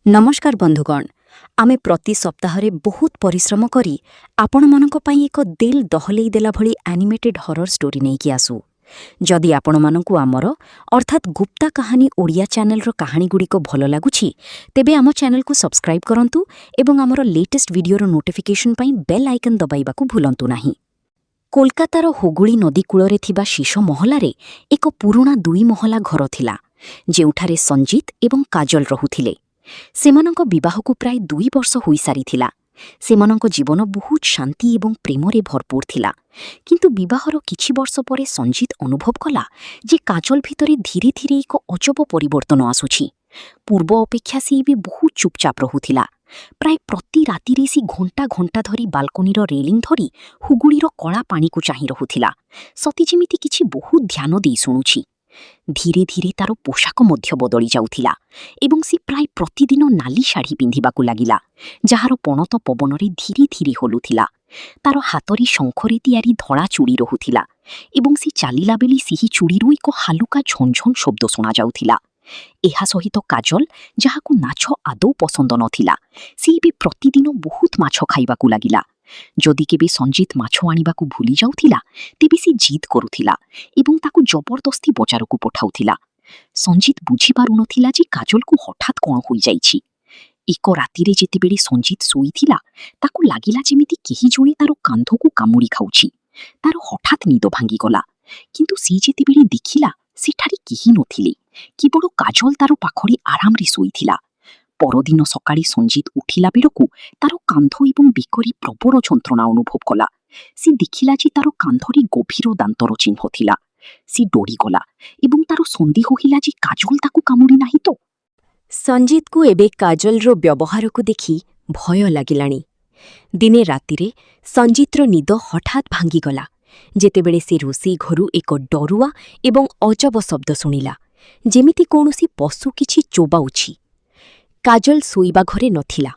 ନମସ୍କାର ବନ୍ଧୁଗଣ, ଆମେ ପ୍ରତି ସପ୍ତାହରେ ବହୁତ ପରିଶ୍ରମ କରି ଆପଣମାନଙ୍କ ପାଇଁ ଏକ ଦିଲ୍ ଦହଲେଇ ଦେଲା ଭଳି ଆନିମେଟେଡ୍ ହରର ଷ୍ଟୋରି ନେଇକି ଆସୁ। ଯଦି ଆପଣମାନଙ୍କୁ ଆମର, ଅର୍ଥାତ୍ ଗୁପ୍ତା କାହାଣୀ ଓଡ଼ିଆ ଚ୍ୟାନେଲର କାହାଣୀଗୁଡ଼ିକ ଭଲ ଲାଗୁଛି, ତେବେ ଆମ ଚ୍ୟାନେଲକୁ ସବସ୍କ୍ରାଇବ୍ କରନ୍ତୁ ଏବଂ ଆମର ଲେଟେଷ୍ଟ ଭିଡିଓର ନୋଟିଫିକେସନ୍ ପାଇଁ ବେଲ୍ ଆଇକନ୍ ଦବାଇବାକୁ ଭୁଲନ୍ତୁ ନାହିଁ। କୋଲକାତାର ହୁଗୁଳି ନଦୀ କୂଳରେ ଥିବା ଶୀଶ ମହଲାରେ ଏକ ପୁରୁଣା ଦୁଇ ମହଲା ଘର ଥିଲା, ଯେଉଁଠାରେ ସଞ୍ଜିତ ଏବଂ କାଜଲ ରହୁଥିଲେ। ସେମାନଙ୍କ ବିବାହକୁ ପ୍ରାୟ 2 ବର୍ଷ ହୋଇସାରିଥିଲା। ସେମାନଙ୍କ ଜୀବନ ବହୁତ ଶାନ୍ତି ଏବଂ ପ୍ରେମରେ ଭରପୁର ଥିଲା। କିନ୍ତୁ ବିବାହର କିଛି ବର୍ଷ ପରେ ସଞ୍ଜିତ ଅନୁଭବ କଲା ଯେ କାଜଲ ଭିତରେ ଧୀରେ ଧୀରେ ଏକ ଅଜବ ପରିବର୍ତ୍ତନ ଆସୁଛି। ପୂର୍ବ ଅପେକ୍ଷା ସେ ଏବେ ବହୁତ ଚୁପଚାପ ରହୁଥିଲା। ପ୍ରାୟ ପ୍ରତି ରାତିରେ ସେ ଘଣ୍ଟା ଘଣ୍ଟା ଧରି ବାଲକୋନିର ରେଲିଂ ଧରି ହୁଗୁଳିର କଳା ପାଣିକୁ ଚାହିଁ ରହୁଥିଲା, ସତେ ଯେମିତି କିଛି ବହୁତ ଧ୍ୟାନ ଦେଇ ଶୁଣୁଛି। ଧୀରେ ଧୀରେ ତାର ପୋଷାକ ମଧ୍ୟ ବଦଳି ଯାଉଥିଲା ଏବଂ ସେ ପ୍ରାୟ ପ୍ରତିଦିନ ନାଲି ଶାଢ଼ୀ ପିନ୍ଧିବାକୁ ଲାଗିଲା, ଯାହାର ପଣତ ପବନରେ ଧୀରେ ଧୀରେ ହଲୁଥିଲା। ତାର ହାତରେ ଶଙ୍ଖରେ ତିଆରି ଧଳା ଚୁଡ଼ି ରହୁଥିଲା ଏବଂ ସେ ଚାଲିଲା ବେଳେ ସେହି ଚୁଡ଼ିରୁ ଏକ ହାଲୁକା ଝନଝନ ଶବ୍ଦ ଶୁଣାଯାଉଥିଲା। ଏହା ସହିତ କାଜଲ, ଯାହାକୁ ମାଛ ଆଦୌ ପସନ୍ଦ ନଥିଲା, ସେ ଏବେ ପ୍ରତିଦିନ ବହୁତ ମାଛ ଖାଇବାକୁ ଲାଗିଲା। ଯଦି କେବେ ସଞ୍ଜିତ ମାଛ ଆଣିବାକୁ ଭୁଲି ଯାଉଥିଲା, ତେବେ ସେ ଜିଦ୍ କରୁଥିଲା ଏବଂ ତାକୁ ଜବରଦସ୍ତି ବଜାରକୁ ପଠାଉଥିଲା। ସଞ୍ଜିତ ବୁଝିପାରୁନଥିଲା ଯେ କାଜଲକୁ ହଠାତ୍ କ'ଣ ହୋଇଯାଇଛି। ଏକ ରାତିରେ ଯେତେବେଳେ ସଞ୍ଜିତ ଶୋଇଥିଲା, ତାକୁ ଲାଗିଲା ଯେମିତି କେହି ଜଣେ ତାର କାନ୍ଧକୁ କାମୁଡ଼ି ଖାଉଛି। ତାର ହଠାତ୍ ନିଦ ଭାଙ୍ଗିଗଲା, କିନ୍ତୁ ସେ ଯେତେବେଳେ ଦେଖିଲା, ସେଠାରେ କେହି ନଥିଲେ। କେବଳ କାଜଲ ତାର ପାଖରେ ଆରାମରେ ଶୋଇଥିଲା। ପରଦିନ ସକାଳେ ସଞ୍ଜିତ ଉଠିଲା ବେଳକୁ ତାର କାନ୍ଧ ଏବଂ ବେକରେ ପ୍ରବଳ ଯନ୍ତ୍ରଣା ଅନୁଭବ କଲା। ସେ ଦେଖିଲା ଯେ ତାର କାନ୍ଧରେ ଗଭୀର ଦାନ୍ତର ଚିହ୍ନ ଥିଲା। ସେ ଡରିଗଲା ଏବଂ ତାର ସନ୍ଦେହ ହେଲା ଯେ କାଜଲ ତାକୁ କାମୁଡ଼ି ନାହିଁ ତ? ସଞ୍ଜିତକୁ ଏବେ କାଜଲର ବ୍ୟବହାରକୁ ଦେଖି ଭୟ ଲାଗିଲାଣି। ଦିନେ ରାତିରେ ସଞ୍ଜିତର ନିଦ ହଠାତ୍ ଭାଙ୍ଗିଗଲା, ଯେତେବେଳେ ସେ ରୋଷେଇ ଘରୁ ଏକ ଡରୁଆ ଏବଂ ଅଜବ ଶବ୍ଦ ଶୁଣିଲା, ଯେମିତି କୌଣସି ପଶୁ କିଛି ଚୋବାଉଛି। କାଜଲ ଶୋଇବା ଘରେ ନଥିଲା।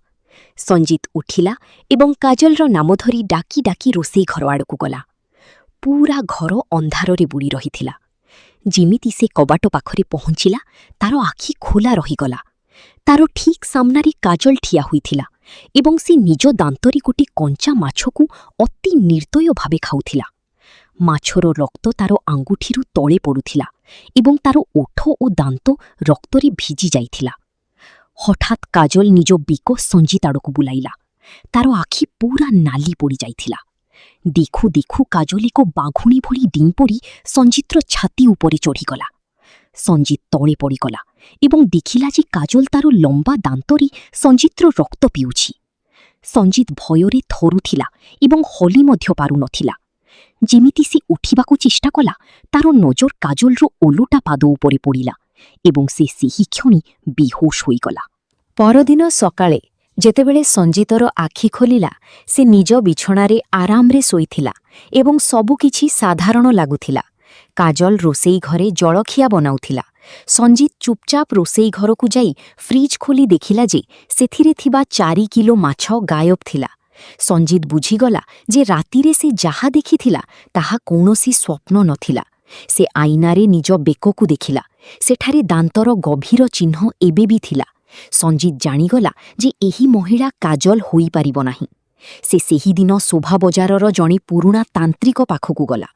ସଞ୍ଜିତ ଉଠିଲା ଏବଂ କାଜଲର ନାମ ଧରି ଡାକି ଡାକି ରୋଷେଇ ଘର ଆଡ଼କୁ ଗଲା। ପୁରା ଘର ଅନ୍ଧାରରେ ବୁଡ଼ି ରହିଥିଲା। ଯେମିତି ସେ କବାଟ ପାଖରେ ପହଞ୍ଚିଲା, ତାର ଆଖି ଖୋଲା ରହିଗଲା। ତାର ଠିକ୍ ସାମ୍ନାରେ କାଜଲ ଠିଆ ହୋଇଥିଲା ଏବଂ ସେ ନିଜ ଦାନ୍ତରେ ଗୋଟି କଞ୍ଚା ମାଛକୁ ଅତି ନିର୍ଦ୍ଦୟ ଭାବେ ଖାଉଥିଲା। ମାଛର ରକ୍ତ ତାର ଆଙ୍ଗୁଠିରୁ ତଳେ ପଡ଼ୁଥିଲା ଏବଂ ତାର ଓଠ ଓ ଦାନ୍ତ ରକ୍ତରେ ଭିଜି ଯାଇଥିଲା। ହଠାତ୍ କାଜଲ ନିଜ ବେକ ସଞ୍ଜିତ ଆଡ଼କୁ ବୁଲାଇଲା। ତାର ଆଖି ପୁରା ନାଲି ପଡ଼ିଯାଇଥିଲା। ଦେଖୁ ଦେଖୁ କାଜଲ ଏକ ବାଘୁଣୀ ଭଳି ଡିଇଁପଡ଼ି ସଞ୍ଜିତର ଛାତି ଉପରେ ଚଢ଼ିଗଲା। ସଞ୍ଜିତ ତଳେ ପଡ଼ିଗଲା ଏବଂ ଦେଖିଲା ଯେ କାଜଲ ତାର ଲମ୍ବା ଦାନ୍ତରେ ସଞ୍ଜିତର ରକ୍ତ ପିଉଛି। ସଞ୍ଜିତ ଭୟରେ ଥରୁଥିଲା ଏବଂ ହଲି ମଧ୍ୟ ପାରୁନଥିଲା। ଯେମିତି ସେ ଉଠିବାକୁ ଚେଷ୍ଟା କଲା, ତାର ନଜର କାଜଲର ଓଲଟା ପାଦ ଉପରେ ପଡ଼ିଲା ଏବଂ ସେ ସେହି କ୍ଷଣି ବେହୋଶ ହୋଇଗଲା। ପରଦିନ ସକାଳେ ଯେତେବେଳେ ସଞ୍ଜିତର ଆଖି ଖୋଲିଲା, ସେ ନିଜ ବିଛଣାରେ ଆରାମରେ ଶୋଇଥିଲା ଏବଂ ସବୁକିଛି ସାଧାରଣ ଲାଗୁଥିଲା। କାଜଲ ରୋଷେଇ ଘରେ ଜଳଖିଆ ବନାଉଥିଲା। ସଞ୍ଜିତ ଚୁପଚାପ ରୋଷେଇ ଘରକୁ ଯାଇ ଫ୍ରିଜ୍ ଖୋଲି ଦେଖିଲା ଯେ ସେଥିରେ ଥିବା 4 କିଲୋ ମାଛ ଗାୟବ ଥିଲା। ସଞ୍ଜିତ ବୁଝିଗଲା ଯେ ରାତିରେ ସେ ଯାହା ଦେଖିଥିଲା, ତାହା କୌଣସି ସ୍ୱପ୍ନ ନଥିଲା। ସେ ଆଇନାରେ ନିଜ ବେକକୁ ଦେଖିଲା। ସେଠାରେ ଦାନ୍ତର ଗଭୀର ଚିହ୍ନ ଏବେ ବି ଥିଲା। ସଞ୍ଜିତ ଜାଣିଗଲା ଯେ ଏହି ମହିଳା କାଜଲ ହୋଇପାରିବ ନାହିଁ। ସେ ସେହିଦିନ ଶୋଭା ବଜାରର ଜଣେ ପୁରୁଣା ତାନ୍ତ୍ରିକ ପାଖକୁ ଗଲା।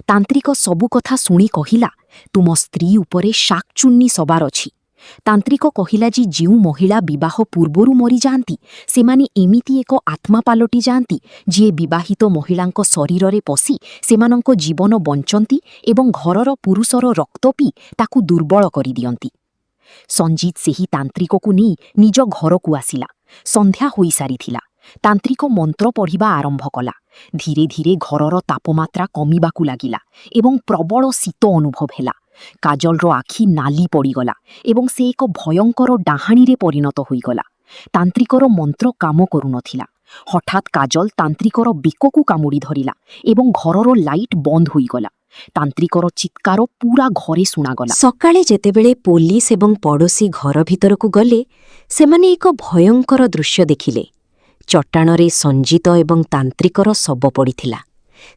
ତାନ୍ତ୍ରିକ ସବୁ କଥା ଶୁଣି କହିଲା, "ତୁମ ସ୍ତ୍ରୀ ଉପରେ ଶାକଚୁନ୍ନି ସବାର ଅଛି।" ତାନ୍ତ୍ରିକ କହିଲା ଯେ ଯେଉଁ ମହିଳା ବିବାହ ପୂର୍ବରୁ ମରିଯାଆନ୍ତି, ସେମାନେ ଏମିତି ଏକ ଆତ୍ମା ପାଲଟି ଯାଆନ୍ତି, ଯିଏ ବିବାହିତ ମହିଳାଙ୍କ ଶରୀରରେ ପଶି ସେମାନଙ୍କ ଜୀବନ ବଞ୍ଚନ୍ତି ଏବଂ ଘରର ପୁରୁଷର ରକ୍ତ ପିଇ ତାକୁ ଦୁର୍ବଳ କରିଦିଅନ୍ତି। ସଞ୍ଜିତ ସେହି ତାନ୍ତ୍ରିକକୁ ନେଇ ନିଜ ଘରକୁ ଆସିଲା। ସନ୍ଧ୍ୟା ହୋଇସାରିଥିଲା। ତାନ୍ତ୍ରିକ ମନ୍ତ୍ର ପଢ଼ିବା ଆରମ୍ଭ କଲା। ଧୀରେ ଧୀରେ ଘରର ତାପମାତ୍ରା କମିବାକୁ ଲାଗିଲା ଏବଂ ପ୍ରବଳ ଶୀତ ଅନୁଭବ ହେଲା। କାଜଲର ଆଖି ନାଲି ପଡ଼ିଗଲା ଏବଂ ସେ ଏକ ଭୟଙ୍କର ଡାହାଣୀରେ ପରିଣତ ହୋଇଗଲା। ତାନ୍ତ୍ରିକର ମନ୍ତ୍ର କାମ କରୁନଥିଲା। ହଠାତ୍ କାଜଲ ତାନ୍ତ୍ରିକର ବେକକୁ କାମୁଡ଼ି ଧରିଲା ଏବଂ ଘରର ଲାଇଟ୍ ବନ୍ଦ ହୋଇଗଲା। ତାନ୍ତ୍ରିକର ଚିତ୍କାର ପୁରା ଘରେ ଶୁଣାଗଲା। ସକାଳେ ଯେତେବେଳେ ପୋଲିସ ଏବଂ ପଡ଼ୋଶୀ ଘର ଭିତରକୁ ଗଲେ, ସେମାନେ ଏକ ଭୟଙ୍କର ଦୃଶ୍ୟ ଦେଖିଲେ। ଚଟାଣରେ ସଞ୍ଜିତ ଏବଂ ତାନ୍ତ୍ରିକର ଶବ ପଡ଼ିଥିଲା।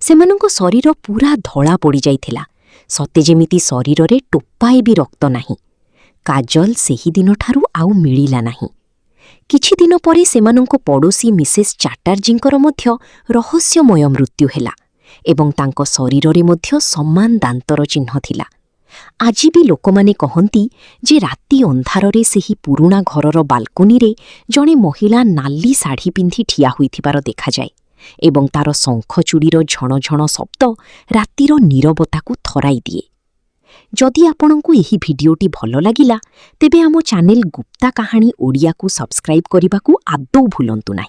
ସେମାନଙ୍କ ଶରୀର ପୁରା ଧଳା ପଡ଼ିଯାଇଥିଲା, ସତେ ଯେମିତି ଶରୀରରେ ଟୋପାଏ ବି ରକ୍ତ ନାହିଁ। କାଜଲ ସେହିଦିନଠାରୁ ଆଉ ମିଳିଲା ନାହିଁ। କିଛିଦିନ ପରେ ସେମାନଙ୍କ ପଡ଼ୋଶୀ ମିସେସ୍ ଚାଟାର୍ଜୀଙ୍କର ମଧ୍ୟ ରହସ୍ୟମୟ ମୃତ୍ୟୁ ହେଲା ଏବଂ ତାଙ୍କ ଶରୀରରେ ମଧ୍ୟ ସମାନ ଦାନ୍ତର ଚିହ୍ନ ଥିଲା। ଆଜି ବି ଲୋକମାନେ କହନ୍ତି ଯେ ରାତି ଅନ୍ଧାରରେ ସେହି ପୁରୁଣା ଘରର ବାଲକୋନିରେ ଜଣେ ମହିଳା ନାଲି ଶାଢ଼ୀ ପିନ୍ଧି ଠିଆ ହୋଇଥିବାର ଦେଖାଯାଏ ଏବଂ ତାର ଶଙ୍ଖଚୂଡ଼ିର ଝଣଝଣ ଶବ୍ଦ ରାତିର ନୀରବତାକୁ ଥରାଇ ଦିଏ। ଯଦି ଆପଣଙ୍କୁ ଏହି ଭିଡିଓଟି ଭଲ ଲାଗିଲା, ତେବେ ଆମ ଚ୍ୟାନେଲ ଗୁପ୍ତା କାହାଣୀ ଓଡ଼ିଆକୁ ସବସ୍କ୍ରାଇବ୍ କରିବାକୁ ଆଦୌ ଭୁଲନ୍ତୁ ନାହିଁ।